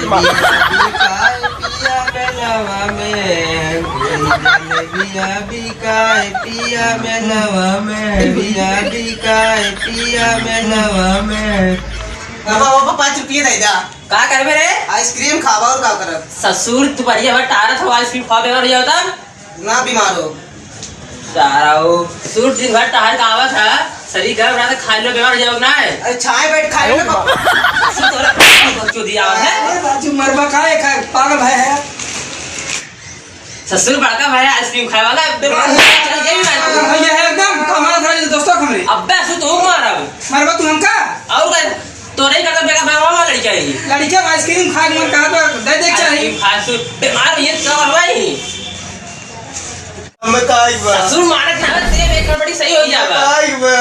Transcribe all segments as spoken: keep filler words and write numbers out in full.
पिया बिकाए पिया मेलवा में, जलेबिया बिकाए पिया मेलवा में, पिया बिकाए पिया मेलवा में। बाबा, बाबा, पाँच रुपये दे दा। का करबे रे? आइसक्रीम खाबा और का करब? ससुर, तू बढ़िया बा, टारत हो, आइसक्रीम खाबे और जाओ तब। ना बीमार हो। सारा हो, सूट दिन भर टहर के आवत है, शरीर गरम रहत है, खाए लो बीमार हो जाओगे ना। अरे छाए बैठ खाए लो। सूट तोरा बकचोदी आवत है। अरे राजू मरबा का है, खा, पागल है, है। ससुर बड़का भाई आइसक्रीम खाए वाला, बीमार हो जाओगे, यही बात है। भैया है एकदम, हमारा सारा दोस्तों हमरे। अब्बे सु तू मार अब। मरबा तू हमका? और का? तो नहीं करता बेटा, मैं वहाँ लड़का ही। लड़का आइसक्रीम खा के मन कहा तो दे दे चाही। आइसक्रीम खा तू बीमार ये सब हलवाई। हमें काई बा? ससुर मारत ना, तेरे एक गड़बड़ी सही हो जावा। काई बा?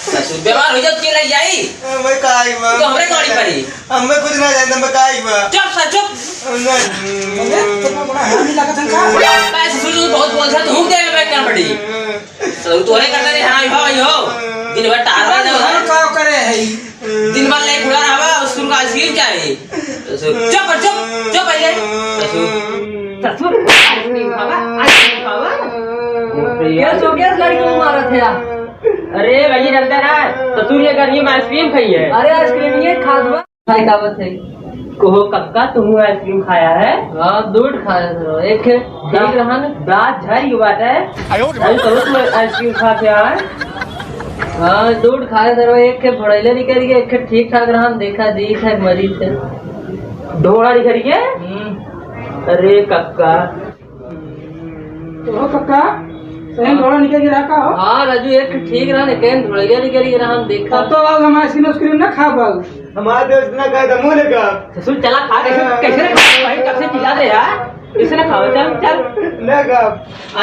ससुर बीमार हो जाओ, के लग जाई? हमें काई बा? तो हमरे गाड़ी पड़ी। हमें कुछ ना जाए, हमें काई बा? चुप सर, चुप। नहीं। अरे, तेरे को बड़ा हरामी लगा था का? बस ससुर जी बहुत बोल था, तू दे एक गड़बड़ी। ससुर तोरे करता रे, हाँ, भाई हो। दिन भर टार रहा है। का करे है? दिन भर ले घुड़ा रहा, और सुन का आइसक्रीम क्या है? तो ससुर, चुप, चुप, चुप पहले। ससुर, ससुर, आइसक्रीम खावा, आइसक्रीम खावा। ये सो क्या लड़की को मारा थे यार? अरे भाई, डरता रहा, ससुर ये गर्मी में आइसक्रीम खाई है। अरे आइसक्रीम ये खाद बा। खाई का बात है? कहो कक्का, तुम आइसक्रीम खाया है? हाँ, दूध खाया था, एक ठीक रहा ना। दांत झाड़ी की बात है। अरे, तो तू आइसक्रीम खा के आए? हाँ, दूध खाए सर, एक के भड़ैले निकल गए, एक के ठीक ठाक रहा, देखा, ठीक है, मरीज है। ढोड़ा निकल गए? हम्म। अरे कक्का। तो हो कक्का, सही में ढोड़ा निकल के रहा का हो? हाँ राजू, एक के ठीक रहा, एक के भड़ैले निकल गए रहा, हम देखा। तब तो अब हम आइसक्रीम उस्क्रीम ना खा पाऊ। हमारे दोस्त ना कहे तो मुँह लगा। ससुर चला खा, कैसे, कैसे रे खा? भाई कब से चिल्ला रहे यार, कैसे ना खाओ, चल, चल। ना खा,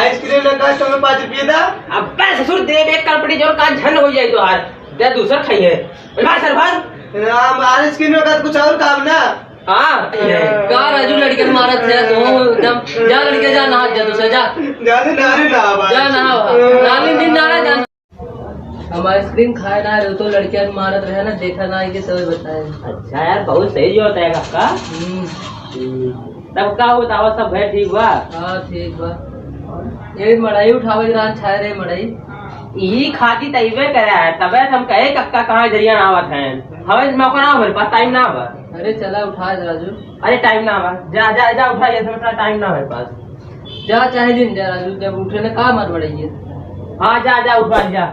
आइसक्रीम ना खा, तुम्हें पाँच रुपये दा। अब्बे ससुर दे बे एक कड़पटी जोर का झन हो जाए तो यार, दे दूसर खाई है। भाई सर भाई। राम, आइसक्रीम ना खा, कुछ और खाओ ना। हाँ, का राजू लड़के मारत है तो एकदम, जा लड़के जा नहा जा दूसरा जा। जा दे, नहा ले ना भाई। जा नहा, नाली दिन नहा जा। हम आइसक्रीम खाए ना रहे तो लड़कियां के मारत रहे ना, देखा ना आएगी तभी बताए। अच्छा यार, बहुत सही जो होता है आपका। हम्म। हम्म। तब का बतावा, सब है ठीक बा? हाँ, ठीक बा। ये मड़ई उठावे के रहन छाए रहे मड़ई। यही खाती तैबे करे है, तबे हम कहे कक्का कहाँ जरिया ना आवत हैं। हमें मौका ना हो, मेरे पास टाइम ना बा। अरे चला उठा दे राजू। अरे टाइम ना बा, जा, जा, जा उठा, ये समय टाइम ना हो मेरे पास। जा चाहे जिन जा राजू, जब उठे ना का मत बढ़ाइए। हाँ, जा, जा उठा, जा।